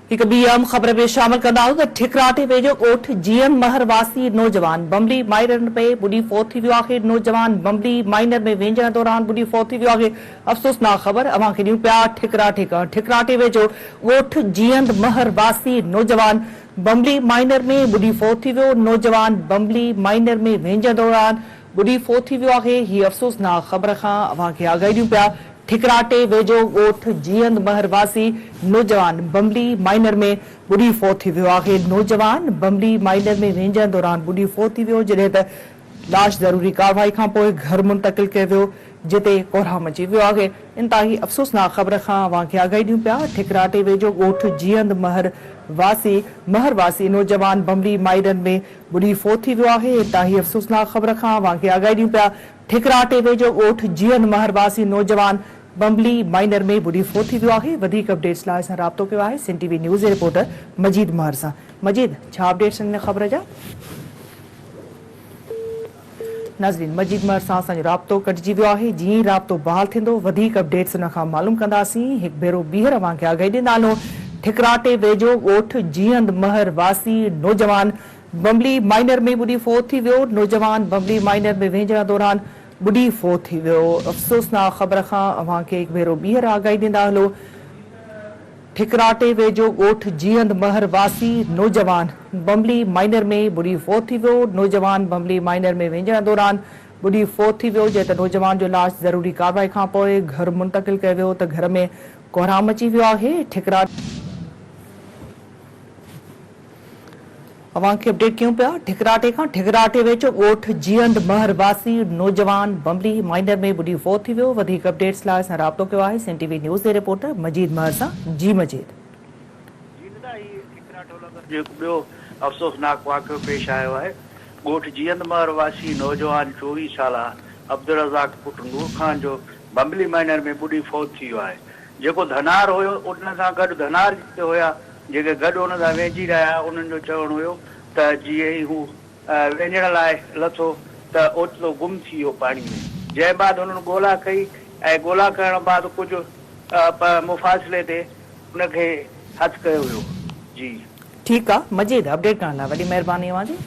هڪ ٻي اهم خبر به شامل ڪندا آهيون ته ٺڪراٺي ويجهو ڳوٺ جيئن مهر واسي نوجوان بمبلي مائنر ۾ ٻڏي فوت ٿي ويو آهي، نوجوان بمبلي مائنر ۾ وهنجڻ دوران ٻڏي فوت ٿي ويو آهي، افسوسناڪ خبر اوهان کي ڏيون پيا ٺڪراٺي کان ٺڪراٺي ويجهو ڳوٺ جيئند مهر واسي نوجوان بمبلي مائنر ۾ ٻڏي فوت ٿي ويو، نوجوان بمبلي مائنر ۾ وهنجڻ دوران ٻڏي فوت ٿي ويو آهي، هي افسوسناڪ خبر کان اوهان کي آگاهي ڏيون پيا ٺڪراٽي ويجهو ڳوٺ جيئند مهر واسي نوجوان بمبلي مائنر ۾ ٻڏي فوت ٿي ويو آهي. نوجوان بمبلي مائنر ۾ وهنجڻ دوران ٻڏي فوت ٿي ويو جڏهن ته لاش ضروري ڪارروائي کانپوء گهر منتقل ڪيو ويو جتي ڪهرام مچي ويو آهي. انتهائي افسوسناڪ خبر کان اوهان کي آگاهي ڏيون پيا ٺڪراٽي ويجهو ڳوٺ جيئند مهر واسي مهر واسي نوجوان بمبلي مائنر ۾ ٻڏي فوت ٿي ويو آهي. انتهائي افسوسناڪ خبر کان اوهان کي آگاهي ڏيون پيا ٺڪراٽي ويجهو ڳوٺ جيئن مهر واسي نوجوان بمبلي مائنر ۾ ٻڏي فوت ٿي ويو آهي وڌيڪ اپڊيٽس لاء اسان رابطو ڪيو آهي سنڌ ٽي وي نيوز جي رپورٽر مجيد مهر سان مجيد ڇا اپڊيٽس آهن ان خبر جا. ناظرين مجيد مهر سان اسان جو رابطو ڪٽجي ويو آهي جيئن ئي رابطو بحال ٿيندو وڌيڪ اپڊيٽس ان کان معلوم ڪنداسين هڪ ڀيرو ٻيهر اوهان کي آگاهي ڏيندا هلون ٺڪراٽي ويجهو ڳوٺ جيئند مهر واسي نوجوان بمبلي مائنر ۾ ٻڏي فوت ٿي ويو، نوجوان بمبلي مائنر ۾ وهنجڻ دوران ٻڏي فوت ٿي ويو، افسوسناڪ خبر کان اوهان کي هڪ ڀيرو ٻيهر آگاهي ڏيندا هلو، ٺڪراٽي ويجهو ڳوٺ جيئند مهر واسي نوجوان بمبلي مائنر ۾ ٻڏي فوت ٿي ويو، نوجوان بمبلي مائنر ۾ وهنجڻ دوران ٻڏي فوت ٿي ويو، جڏهن ته نوجوان جو لاش ضروري ڪارروائي کانپوء گهر منتقل ڪيو ويو ته گهر ۾ ڪهرام مچي ويو آهي، ٺڪراٽي. اوهان کي اپڊيٽ ڪيون پيا ٺڪراٽي کان ٺڪراٽي ويجهو ڳوٺ جيئند مهر واسي نوجوان بمبلي مائنر ۾ ٻڏي فوت ٿي ويو وڌيڪ اپڊيٽس لاء اسان رابطو ڪيو آهي سنڌ ٽي وي نيوز جي رپورٽر مجيد مهر سان جي مجيد. جي ندا هي ٺڪراٺو لڳ جو هڪ ٻيو افسوسناڪ واقعو پيش آيو آهي ڳوٺ جيئند مهر واسي نوجوان 24 سالا عبدالرزاق پٽ نور خان جو بمبلي مائنر ۾ ٻڏي فوت ٿي ويو آهي جيڪو ڌنار هيو ان سان گڏ ڌنار جيڪي هيا جيڪي گڏ ان سان ويهجي رهيا، انهن جو چوڻ هيو ته جيئن ئي هو وهنجڻ لاء لٿو ته اوچتو گم ٿي ويو پاڻي ۾، جنهن بعد هنن ڳولا ڪئي ۽ ڳولا ڪرڻ بعد ڪجهه مفاصلي تي ان کي هٿ ڪيو ويو. جي. ٺيڪ آ مجيد اپڊيٽ ڪرڻ لاء وڏي مهرباني اوهان جي.